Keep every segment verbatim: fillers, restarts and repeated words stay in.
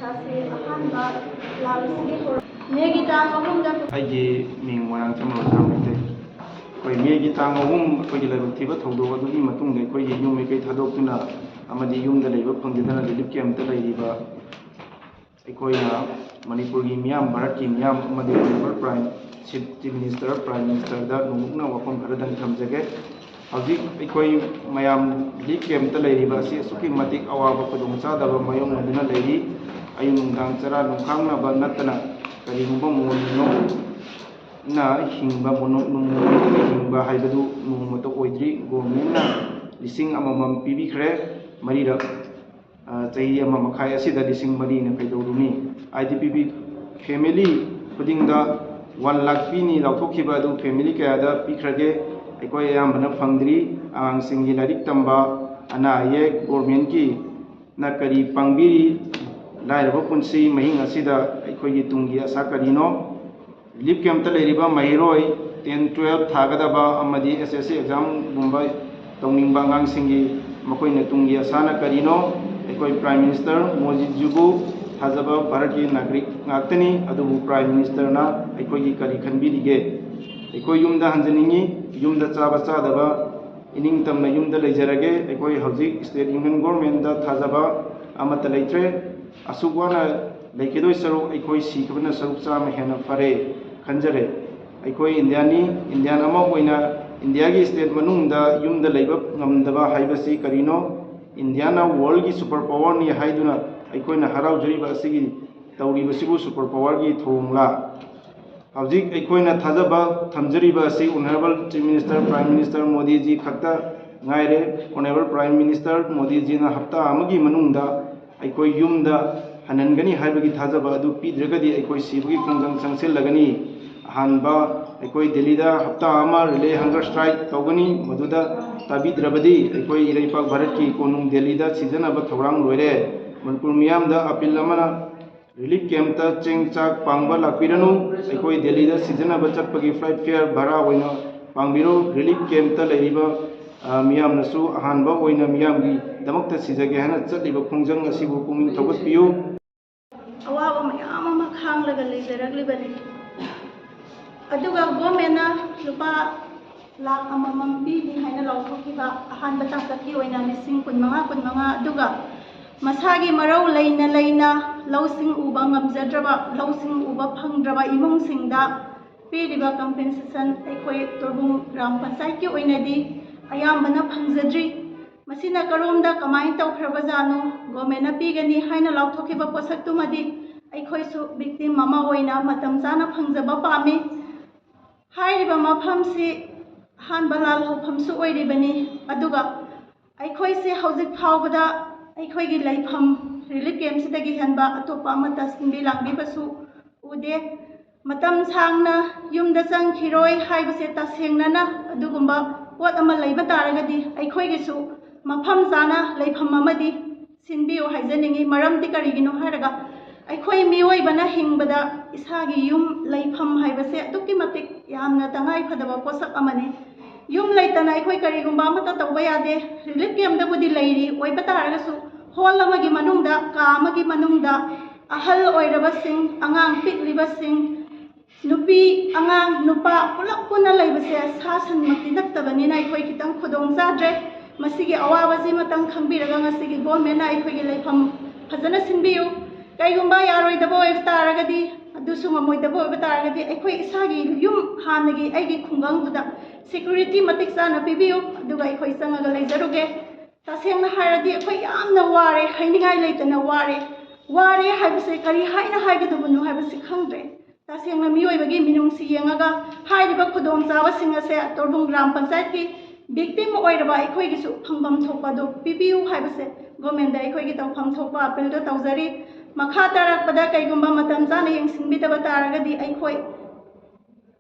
ꯑꯁꯤ ꯑꯍꯥꯟꯕ ꯂꯥꯛ ꯑꯁꯤꯒꯤ ꯊꯧꯔꯝ ꯃꯦꯒꯤ ꯇꯥꯡ ꯑꯍꯨꯝꯗ ꯑꯩꯒꯤ ꯃꯤꯡ ꯃꯣꯏꯔꯥꯡꯊꯦꯝ ꯔꯣꯖꯥ ꯃꯩꯇꯩ꯫ ꯑꯩꯈꯣꯏ ꯃꯦꯒꯤ ꯇꯥꯡ ꯑꯍꯨꯝ ꯑꯩꯈꯣꯏꯒꯤ ꯂꯥꯏꯕꯛ ꯊꯤꯕ ꯊꯧꯗꯣꯛ ꯑꯗꯨꯒꯤ ꯃꯇꯨꯡꯗ ꯑꯩꯈꯣꯏꯒꯤ ꯌꯨꯝ ꯃꯩꯀꯩ ꯊꯥꯗꯣꯛꯇꯨꯅ ꯑꯃꯗꯤ ꯌꯨꯝꯗ ꯂꯩꯕ ꯐꯪꯖꯗꯅ relief camp ꯇ ꯂꯩꯔꯤꯕ ꯑꯩꯈꯣꯏꯅ ꯃꯅꯤꯄꯨꯔꯒꯤ ꯃꯤꯌꯥꯝ, ꯚꯥꯔꯠꯀꯤ ꯃꯤꯌꯥꯝ ꯑꯃꯗꯤ Honourable Prime, Chief Minister, Prime Minister ꯗ ꯅꯣꯡꯂꯨꯛꯅ ꯋꯥꯐꯝ ꯈꯔꯗꯪ ꯊꯝꯖꯒꯦ꯫ ꯍꯧꯖꯤꯛ ꯑꯩꯈꯣꯏ ꯃꯌꯥꯝ relief camp ꯇ ꯂꯩꯔꯤꯕ ꯑꯁꯤ ꯑꯁꯨꯛꯀꯤ ꯃꯇꯤꯛ ꯑꯋꯥꯕ ꯈꯨꯗꯣꯡꯆꯥꯗꯕ ꯃꯥꯌꯣꯛꯅꯗꯨꯅ ꯂꯩꯔꯤ꯫ ꯑꯌꯨꯛ ꯅꯨꯡꯗꯥꯡ ꯆꯔꯥ ꯅꯨꯡꯈꯥꯡꯅꯕ ꯅꯠꯇꯅ ꯀꯔꯤꯒꯨꯝꯕ ꯃꯣꯜꯅꯣꯅ ꯍꯤꯡꯕ, ꯃꯣꯅꯣꯛ ꯅꯨꯡ ꯍꯤꯡꯕ ꯍꯥꯏꯕꯗꯨ ꯅꯣꯡꯃꯇ ꯑꯣꯏꯗ꯭ꯔꯤ꯫ Government ꯅ ꯂꯤꯁꯤꯡ ꯑꯃꯃꯝ ꯄꯤꯕꯤꯈ꯭ꯔꯦ, ꯃꯔꯤꯔꯛ꯫ ꯑ, ꯆꯍꯤ ꯑꯃ ꯃꯈꯥꯏ ꯑꯁꯤꯗ ꯂꯤꯁꯤꯡ ꯃꯔꯤꯅ ꯀꯩꯗꯧꯔꯨꯅꯤ? I D P ꯒꯤ family ꯈꯨꯗꯤꯡꯗ one lakh ꯄꯤꯅꯤ ꯂꯥꯎꯊꯣꯛꯈꯤꯕ ꯑꯗꯨ family ꯀꯌꯥꯗ ꯄꯤꯈ꯭ꯔꯒꯦ? ꯑꯩꯈꯣꯏ ꯑꯌꯥꯝꯕꯅ ꯐꯪꯗ꯭ꯔꯤ꯫ ꯑꯉꯥꯡꯁꯤꯡꯒꯤ ꯂꯥꯏꯔꯤꯛ ꯇꯝꯕ, ꯑꯅꯥ ꯑꯌꯦꯛ, government ꯀꯤ ꯅ ꯀꯔꯤ ꯄꯥꯡꯕꯤꯔꯤ? ꯂꯥꯏꯔꯕ ꯄꯨꯟꯁꯤ ꯃꯍꯤꯡ ꯑꯁꯤꯗ ꯑꯩꯈꯣꯏꯒꯤ ꯇꯨꯡꯒꯤ ꯑꯁꯥ ꯀꯔꯤꯅꯣ? Relief camp ꯇ ꯂꯩꯔꯤꯕ ꯃꯍꯩꯔꯣꯏ ten, twelve ꯊꯥꯒꯗꯕ ꯑꯃꯗꯤ S S C exam ꯒꯨꯝꯕ ꯇꯧꯅꯤꯡꯕ ꯑꯉꯥꯡꯁꯤꯡꯒꯤ ꯃꯈꯣꯏꯅ ꯇꯨꯡꯒꯤ ꯑꯁꯥꯅ ꯀꯔꯤꯅꯣ? ꯑꯩꯈꯣꯏ Prime Minister ꯃꯣꯗꯤꯖꯤꯕꯨ ꯊꯥꯖꯕ ꯚꯥꯔꯠꯀꯤ ꯅꯥꯒꯔꯤꯛ ꯉꯥꯛꯇꯅꯤ, ꯑꯗꯨꯕꯨ Prime Minister ꯅ ꯑꯩꯈꯣꯏꯒꯤ ꯀꯔꯤ ꯈꯟꯕꯤꯔꯤꯒꯦ? ꯑꯩꯈꯣꯏ ꯌꯨꯝꯗ ꯍꯟꯖꯅꯤꯡꯉꯤ, ꯌꯨꯝꯗ ꯆꯥꯕ ꯆꯥꯗꯕ ꯏꯅꯤꯡꯇꯝꯅ ꯌꯨꯝꯗ ꯂꯩꯖꯔꯒꯦ꯫ ꯑꯩꯈꯣꯏ ꯍꯧꯖꯤꯛ state, union government ꯗ ꯊꯥꯖꯕ ꯑꯃꯠꯇ ꯂꯩꯇ꯭ꯔꯦ꯫ ꯑꯁꯨꯛ ꯋꯥꯅ ꯂꯩꯈꯤꯗꯣꯏ ꯁꯔꯨꯛ ꯑꯩꯈꯣꯏ ꯁꯤꯈꯤꯕꯅ ꯁꯔꯨꯛ ꯆꯥꯝꯃ ꯍꯦꯟꯅ ꯐꯔꯦ ꯈꯟꯖꯔꯦ꯫ ꯑꯩꯈꯣꯏ Indian ꯅꯤ, Indian ꯑꯃ ꯑꯣꯏꯅ India ꯒꯤ state ꯃꯅꯨꯡꯗ ꯌꯨꯝꯗ ꯂꯩꯕ ꯉꯝꯗꯕ ꯍꯥꯏꯕꯁꯤ ꯀꯔꯤꯅꯣ? India ꯅ world ꯒꯤ super power ꯅꯤ ꯍꯥꯏꯗꯨꯅ ꯑꯩꯈꯣꯏꯅ ꯍꯔꯥꯎꯖꯔꯤꯕ ꯑꯁꯤꯒꯤ ꯇꯧꯔꯤꯕꯁꯤꯕꯨ super power ꯒꯤ ꯊꯧꯑꯣꯡꯂꯥ? ꯍꯧꯖꯤꯛ ꯑꯩꯈꯣꯏꯅ ꯊꯥꯖꯕ ꯊꯝꯖꯔꯤꯕ ꯑꯁꯤ Honourable Chief Minister, Prime Minister ꯃꯣꯗꯤꯖꯤ ꯈꯛꯇ ꯉꯥꯏꯔꯦ꯫ Honourable Prime Minister ꯃꯣꯗꯤꯖꯤꯅ ꯍꯞꯇꯥ ꯑꯃꯒꯤ ꯃꯅꯨꯡꯗ ꯑꯩꯈꯣꯏ ꯌꯨꯝꯗ ꯍꯟꯍꯟꯒꯅꯤ ꯍꯥꯏꯕꯒꯤ ꯊꯥꯖꯕ ꯑꯗꯨ ꯄꯤꯗ꯭ꯔꯒꯗꯤ ꯑꯩꯈꯣꯏ ꯁꯤꯕꯒꯤ ꯈꯣꯡꯖꯪ ꯆꯪꯁꯤꯜꯂꯒꯅꯤ꯫ ꯑꯍꯥꯟꯕ, ꯑꯩꯈꯣꯏ ꯗꯦꯜꯂꯤꯗ ꯍꯞꯇꯥ ꯑꯃ relay hunger strike ꯇꯧꯒꯅꯤ꯫ ꯃꯗꯨꯗ ꯇꯥꯕꯤꯗ꯭ꯔꯕꯗꯤ ꯑꯩꯈꯣꯏ ꯏꯔꯩꯄꯥꯛ ꯚꯥꯔꯠꯀꯤ ꯀꯣꯅꯨꯡ ꯗꯦꯜꯂꯤꯗ ꯁꯤꯖꯟꯅꯕ ꯊꯧꯔꯥꯡ ꯂꯣꯏꯔꯦ꯫ ꯃꯅꯤꯄꯨꯔ ꯃꯤꯌꯥꯝꯗ appeal ꯑꯃꯅ, relief camp ꯇ ꯆꯦꯡ ꯆꯥꯛ ꯄꯥꯡꯕ ꯂꯥꯛꯄꯤꯔꯅꯨ꯫ ꯑꯩꯈꯣꯏ ꯗꯦꯜꯂꯤꯗ ꯁꯤꯖꯟꯅꯕ ꯆꯠꯄꯒꯤ flight fare ꯚꯔꯥ ꯑꯣꯏꯅ ꯄꯥꯡꯕꯤꯔꯣ꯫ Relief camp ꯇ ꯂꯩꯔꯤꯕ, ꯑ, ꯃꯤꯌꯥꯝꯅꯁꯨ ꯑꯍꯥꯟꯕ ꯑꯣꯏꯅ ꯃꯤꯌꯥꯝꯒꯤꯗꯃꯛꯇ ꯁꯤꯖꯒꯦ ꯍꯥꯏꯅ ꯆꯠꯂꯤꯕ ꯈꯣꯡꯖꯪ ꯑꯁꯤꯕꯨ ꯄꯨꯛꯅꯤꯡ ꯊꯧꯒꯠꯄꯤꯌꯨ꯫ ꯃꯌꯥꯝ ꯑꯃ ꯈꯥꯡꯂꯒ ꯂꯩꯖꯔꯛꯂꯤꯕꯅꯤ꯫ ꯑꯗꯨꯒ ꯒꯣꯔꯃꯦꯟꯅ ꯂꯨꯄꯥ ꯂꯥꯈ ꯑꯃꯃꯝ ꯄꯤꯅꯤ ꯍꯥꯏꯅ ꯂꯥꯎꯊꯣꯛꯈꯤꯕ ꯑꯍꯥꯟꯕ ꯇꯥꯡꯀꯛꯀꯤ ꯑꯣꯏꯅ ꯂꯤꯁꯤꯡ ꯀꯨꯟꯃꯉꯥ ꯀꯨꯟꯃꯉꯥ, ꯑꯗꯨꯒ ꯃꯁꯥꯒꯤ ꯃꯔꯧ ꯂꯩꯅ ꯂꯩꯅ ꯂꯧꯁꯤꯡ ꯎꯕ ꯉꯝꯖꯗ꯭ꯔꯕ, ꯂꯧꯁꯤꯡ ꯎꯕ ꯐꯪꯗ꯭ꯔꯕ ꯏꯃꯨꯡꯁꯤꯡꯗ ꯄꯤꯔꯤꯕ ꯀꯝꯄꯦꯟꯁꯦꯁꯟ ꯑꯩꯈꯣꯏ ꯇꯣꯔꯕꯨꯡ ꯒ꯭ꯔꯥꯝ ꯄꯟꯆꯥꯌꯠꯀꯤ ꯑꯣꯏꯅꯗꯤ ꯑꯌꯥꯝꯕꯅ ꯐꯪꯖꯗ꯭ꯔꯤ꯫ ꯃꯁꯤꯅ ꯀꯔꯣꯝꯗ ꯀꯃꯥꯏꯅ ꯇꯧꯈ꯭ꯔꯕꯖꯥꯠꯅꯣ? ꯒꯣꯔꯃꯦꯟꯅ ꯄꯤꯒꯅꯤ ꯍꯥꯏꯅ ꯂꯥꯎꯊꯣꯛꯈꯤꯕ ꯄꯣꯠꯁꯛꯇꯨꯃꯗꯤ ꯑꯩꯈꯣꯏꯁꯨ ꯚꯤꯛꯇꯤꯝ ꯑꯃ ꯑꯣꯏꯅ ꯃꯇꯝ ꯆꯥꯅ ꯐꯪꯖꯕ ꯄꯥꯝꯃꯤ꯫ ꯍꯥꯏꯔꯤꯕ ꯃꯐꯝꯁꯤ ꯑꯍꯥꯟꯕ ꯂꯥꯜ ꯍꯧꯐꯝꯁꯨ ꯑꯣꯏꯔꯤꯕꯅꯤ꯫ ꯑꯗꯨꯒ ꯑꯩꯈꯣꯏꯁꯦ ꯍꯧꯖꯤꯛ ꯐꯥꯎꯕꯗ ꯑꯩꯈꯣꯏꯒꯤ ꯂꯩꯐꯝ ꯔꯤꯂꯤꯐ ꯀꯦꯝꯞꯁꯤꯗꯒꯤ ꯍꯦꯟꯕ ꯑꯇꯣꯞꯄ ꯑꯃꯠꯇ ꯁꯤꯟꯕꯤ ꯂꯥꯡꯕꯤꯕꯁꯨ ꯎꯗꯦ꯫ ꯃꯇꯝ ꯁꯥꯡꯅ ꯌꯨꯝꯗ ꯆꯪꯈꯤꯔꯣꯏ ꯍꯥꯏꯕꯁꯦ ꯇꯁꯦꯡꯅꯅ ꯑꯗꯨꯒꯨꯝꯕ ꯄꯣꯠ ꯑꯃ ꯂꯩꯕ ꯇꯥꯔꯒꯗꯤ ꯑꯩꯈꯣꯏꯒꯤꯁꯨ ꯃꯐꯝ ꯆꯥꯅ ꯂꯩꯐꯝ ꯑꯃꯗꯤ ꯁꯤꯟꯕꯤꯌꯨ ꯍꯥꯏꯖꯅꯤꯡꯏ꯫ ꯃꯔꯝꯗꯤ ꯀꯔꯤꯒꯤꯅꯣ ꯍꯥꯏꯔꯒ ꯑꯩꯈꯣꯏ ꯃꯤꯑꯣꯏꯕꯅ ꯍꯤꯡꯕꯗ ꯏꯁꯥꯒꯤ ꯌꯨꯝ ꯂꯩꯐꯝ ꯍꯥꯏꯕꯁꯦ ꯑꯗꯨꯛꯀꯤ ꯃꯇꯤꯛ ꯌꯥꯝꯅ ꯇꯉꯥꯏ ꯐꯗꯕ ꯄꯣꯠꯁꯛ ꯑꯃꯅꯤ꯫ ꯌꯨꯝ ꯂꯩꯇꯅ ꯑꯩꯈꯣꯏ ꯀꯔꯤꯒꯨꯝꯕ ꯑꯃꯠꯇ ꯇꯧꯕ ꯌꯥꯗꯦ꯫ ꯔꯤꯂꯤꯐ ꯀꯦꯝꯞꯇꯕꯨꯗꯤ ꯂꯩꯔꯤ, ꯑꯣꯏꯕ ꯇꯥꯔꯒꯁꯨ ꯍꯣꯜ ꯑꯃꯒꯤ ꯃꯅꯨꯡꯗ, ꯀꯥ ꯑꯃꯒꯤ ꯃꯅꯨꯡꯗ ꯑꯍꯜ ꯑꯣꯏꯔꯕꯁꯤꯡ, ꯑꯉꯥꯡ ꯄꯤꯛꯂꯤꯕꯁꯤꯡ, ꯅꯨꯄꯤ, ꯑꯉꯥꯡ, ꯅꯨꯄꯥ ꯄꯨꯂꯞ ꯄꯨꯟꯅ ꯂꯩꯕꯁꯦ ꯁꯥ ꯁꯟꯃꯛꯇꯤ ꯅꯠꯇꯕꯅꯤꯅ ꯑꯩꯈꯣꯏ ꯈꯤꯇꯪ ꯈꯨꯗꯣꯡ ꯆꯥꯗ꯭ꯔꯦ꯫ ꯃꯁꯤꯒꯤ ꯑꯋꯥꯕꯁꯤꯃꯇꯪ ꯈꯪꯕꯤꯔꯒ ꯉꯁꯤꯒꯤ ꯒꯣꯔꯃꯦꯟꯅ ꯑꯩꯈꯣꯏꯒꯤ ꯂꯩꯐꯝ ꯐꯖꯅ ꯁꯤꯟꯕꯤꯌꯨ꯫ ꯀꯩꯒꯨꯝꯕ ꯌꯥꯔꯣꯏꯗꯕ ꯑꯣꯏꯕ ꯇꯥꯔꯒꯗꯤ, ꯑꯗꯨꯁꯨ ꯉꯝꯃꯣꯏꯗꯕ ꯑꯣꯏꯕ ꯇꯥꯔꯒꯗꯤ, ꯑꯩꯈꯣꯏ ꯏꯁꯥꯒꯤ ꯌꯨꯝ ꯍꯥꯟꯅꯒꯤ ꯑꯩꯒꯤ ꯈꯨꯡꯒꯪꯗꯨꯗ ꯁꯦꯀ꯭ꯌꯨꯔꯤꯇꯤ ꯃꯇꯤꯛ ꯆꯥꯅ ꯄꯤꯕꯤꯌꯨ, ꯑꯗꯨꯒ ꯑꯩꯈꯣꯏ ꯆꯪꯉꯒ ꯂꯩꯖꯔꯨꯒꯦ꯫ ꯇꯁꯦꯡꯅ ꯍꯥꯏꯔꯗꯤ ꯑꯩꯈꯣꯏ ꯌꯥꯝꯅ ꯋꯥꯔꯦ, ꯍꯥꯏꯅꯤꯡꯉꯥꯏ ꯂꯩꯇꯅ ꯋꯥꯔꯦ꯫ ꯋꯥꯔꯦ ꯍꯥꯏꯕꯁꯦ ꯀꯔꯤ ꯍꯥꯏꯅ ꯍꯥꯏꯒꯗꯕꯅꯣ ꯍꯥꯏꯕꯁꯤ ꯈꯪꯗ꯭ꯔꯦ꯫ ꯇꯁꯦꯡꯅ ꯃꯤꯑꯣꯏꯕꯒꯤ ꯃꯤꯅꯨꯡꯁꯤ ꯌꯦꯡꯉꯒ ꯍꯥꯏꯔꯤꯕ ꯈꯨꯗꯣꯡꯆꯥꯕꯁꯤꯡ ꯑꯁꯦ ꯇꯣꯔꯕꯨꯡ ꯒ꯭ꯔꯥꯝ ꯄꯟꯆꯥꯌꯠꯀꯤ ꯚꯤꯛꯇꯤꯝ ꯑꯣꯏꯔꯕ ꯑꯩꯈꯣꯏꯒꯤꯁꯨ ꯐꯪꯐꯝ ꯊꯣꯛꯄ ꯑꯗꯨ ꯄꯤꯕꯤꯌꯨ ꯍꯥꯏꯕꯁꯦ ꯒꯣꯔꯃꯦꯟꯗ ꯑꯩꯈꯣꯏꯒꯤ ꯇꯧꯐꯝ ꯊꯣꯛꯄ ꯑꯄꯤꯜꯗꯨ ꯇꯧꯖꯔꯤ꯫ ꯃꯈꯥ ꯇꯥꯔꯛꯄꯗ ꯀꯩꯒꯨꯝꯕ ꯃꯇꯝ ꯆꯥꯅ ꯌꯦꯡꯁꯤꯟꯕꯤꯗꯕ ꯇꯥꯔꯒꯗꯤ ꯑꯩꯈꯣꯏ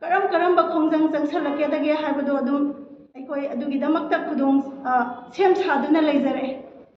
ꯀꯔꯝ ꯀꯔꯝꯕ ꯈꯣꯡꯖꯪ ꯆꯪꯁꯜꯂꯛꯀꯗꯒꯦ ꯍꯥꯏꯕꯗꯨ ꯑꯗꯨꯝ ꯑꯩꯈꯣꯏ ꯑꯗꯨꯒꯤꯗꯃꯛꯇ ꯈꯨꯗꯣꯡ, ꯑ, ꯁꯦꯝ ꯁꯥꯗꯨꯅ ꯂꯩꯖꯔꯦ꯫